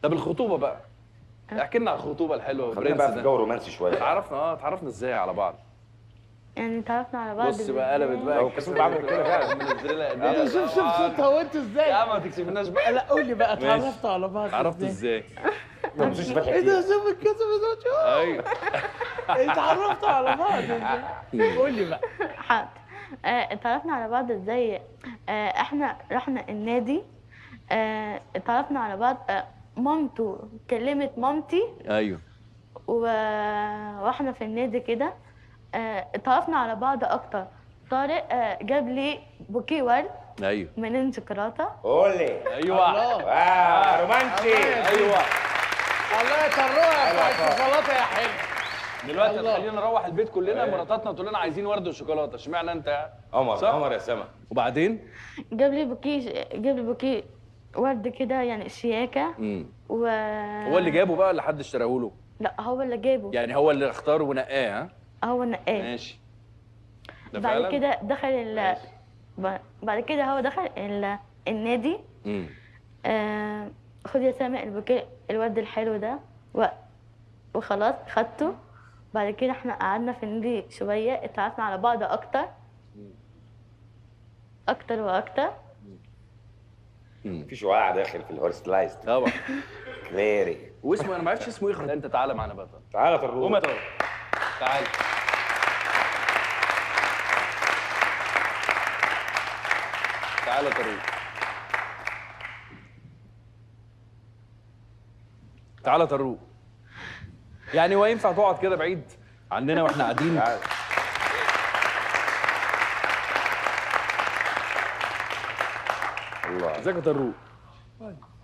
طب الخطوبة بقى، احكي لنا على الخطوبة الحلوة. خلينا بقى في جو رومانسي شوية. اتعرفنا ازاي على بعض؟ يعني اتعرفنا على بعض. بص بقى قلبت بقى. لو كسوف بعمل كده فعلا. منزله ايديها. شوف شوف صوتها وانتوا ازاي. يا عم ما تكسفناش بقى. لا قولي بقى، اتعرفتوا على بعض اتعرفتوا ازاي؟ ما تبصيش فتحي ايه ده؟ كتير. شوف الكسف ده، شوف. ايوه اتعرفتوا على بعض ازاي؟ قولي بقى. حاضر. اتعرفنا على بعض ازاي؟ احنا رحنا النادي، اتعرفنا على بعض. مامته كلمت مامتي. ايوه. واحنا في النادي كده اتعرفنا على بعض اكتر. طارق جاب لي بوكيه ورد. ايوه. من شوكولاتة. قولي. ايوه. الله. رومانسي. ايوه. الله يا طروقه بتاع الشوكولاتة يا حلو. دلوقتي هتخلينا نروح البيت كلنا مراتاتنا تقول لنا عايزين ورد وشوكولاته، اشمعنى انت؟ قمر قمر يا سما. وبعدين؟ جاب لي بوكيه ورد كده يعني شياكه. هو اللي جابه بقى ولا حد اشتراه له؟ لا هو اللي جابه. يعني هو اللي اختاره ونقاه؟ ها؟ هو نقاه. ماشي. ده بعد فعلا؟ كده دخل بعد كده هو دخل النادي. خد يا سامي البوكيه الورد الحلو ده وخلاص خدته. بعد كده احنا قعدنا في النادي شوية، اتعرفنا على بعض اكتر اكتر واكتر. في شعاع داخل في ال horse لايز طبعا. كليري. واسمه انا ما عرفتش اسمه ايه. انت تعالى معانا بقى. تعالى يا طروق. قوم يا طارق تعالى. تعالى يا طروق. تعالى يا طروق. يعني هو ينفع تقعد كده بعيد عننا واحنا قاعدين؟ الله. ازيك يا طروق؟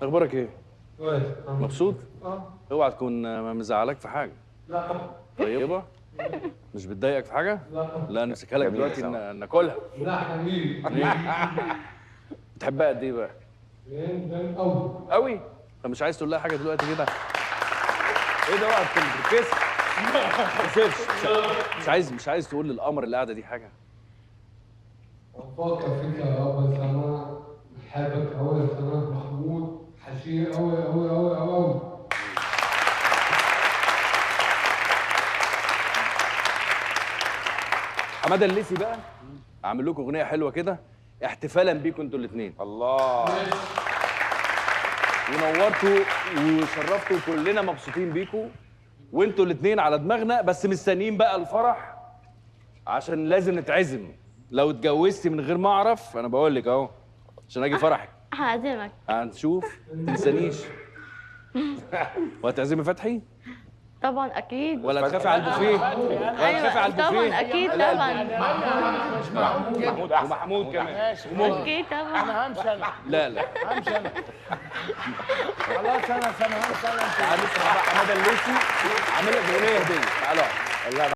اخبارك ايه؟ كويس. مبسوط؟ اه. اوعى تكون مزعلك في حاجة. لا. طيبة؟ مش بتضايقك في حاجة؟ لا. لا نمسكها لك دلوقتي ناكلها. لا حبيبي. بتحبها قد ايه بقى؟ جدا قوي. قوي؟ طب مش عايز تقول لها حاجة دلوقتي كده؟ ايه ده بقى؟ بتتكسف؟ ما مش عايز تقول للقمر اللي قاعدة دي حاجة؟ بفكر فيك يا رب يا سما، بحبك قوي يا سما، محمود حشير قوي قوي قوي قوي. حمادة الليثي بقى اعمل لكم اغنية حلوة كده احتفالا بيكم انتوا الاثنين. الله. ونورتوا وشرفتوا، كلنا مبسوطين بيكم وانتوا الاثنين على دماغنا، بس مستنيين بقى الفرح عشان لازم نتعزم. لو اتجوزتي من غير ما اعرف انا بقول لك اهو عشان اجي فرحك. هعزمك. هنشوف، ما تنسانيش. وهتعزمي فتحي؟ طبعا اكيد. ولا تخافي على البوفيه؟ ولا تخافي على البوفيه؟ طبعا اكيد طبعا. محمود احسن. ومحمود كمان. ماشي. اكيد طبعا. انا همشي انا. لا لا همشي انا. خلاص انا همشي انا. تعالى نسمع بقى حمادة الليثي عامل لك اغنية هديه. تعالى.